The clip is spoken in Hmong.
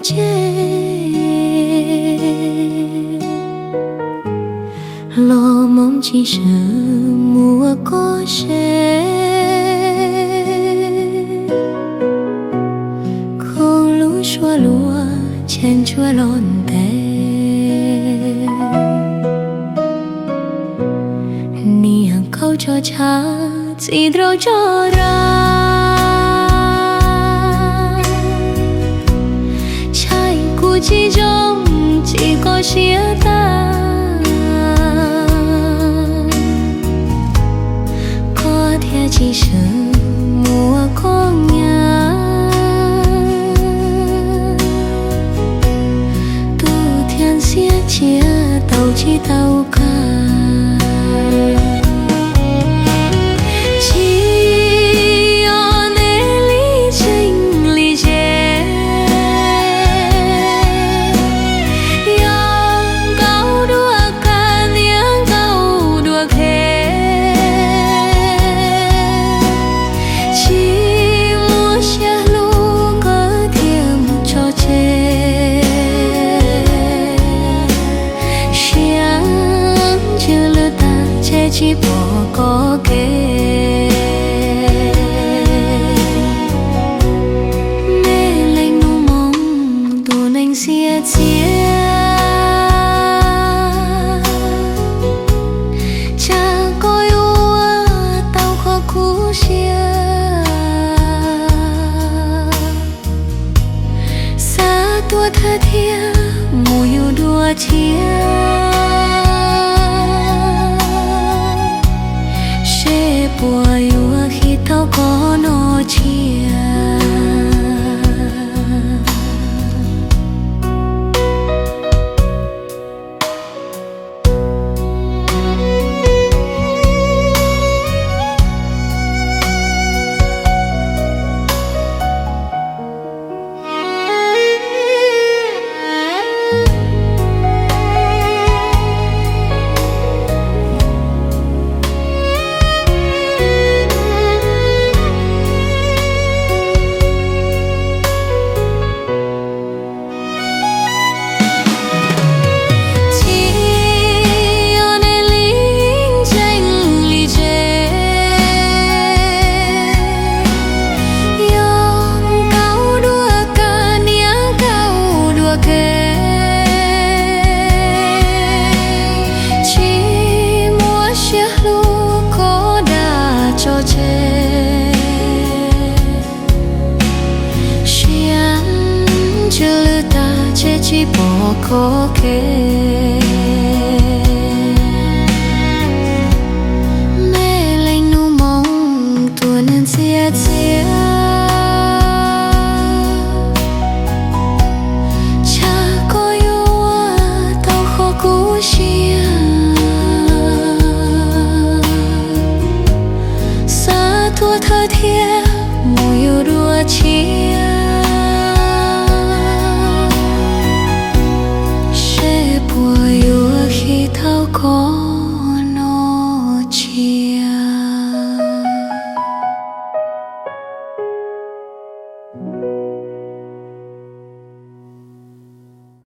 tseg, los moo tsis swm mus ua koj se. Khoo lub suab luag tsheej tshuaj los ntev, niam kaub tso tshav txiv nraug tso dag. Ntshai kuv tsis zoo tsis kho siab tag, koj thiaj tsis swm mus ua koj nyab. Tus thiab ntxhiab tsiaj tau tsis tau kawg, tsis yog neb li tseem li ze. Yog nkaus dua kab niam nkaus dua khev, tsis muaj siab hlub koj thiaj mus tso tseg. Siab ntsws lwj tag tseg tsis pom koj kev. Me leej nus moo tus neeg xiam txiaj, tsam koj yuav tau kho kuv siab. Xav tuag thawj thiab mus yug dua tshiab, seb puas yuav khi tau koj noj tshiab. Tsis yog neb li ntseeg li ze, yog nkaus dua kab niam nkaus dua kev, tsis muaj siab hlub koj dag tso tseg. Siab ntsws lwj tag tseg tsis pom koj kev. Me leej nus moo tus neeg xiam txiaj, tsam koj yuav tau kho kuv siab. Xav tuag thawj thiab mus yug dua tshiab,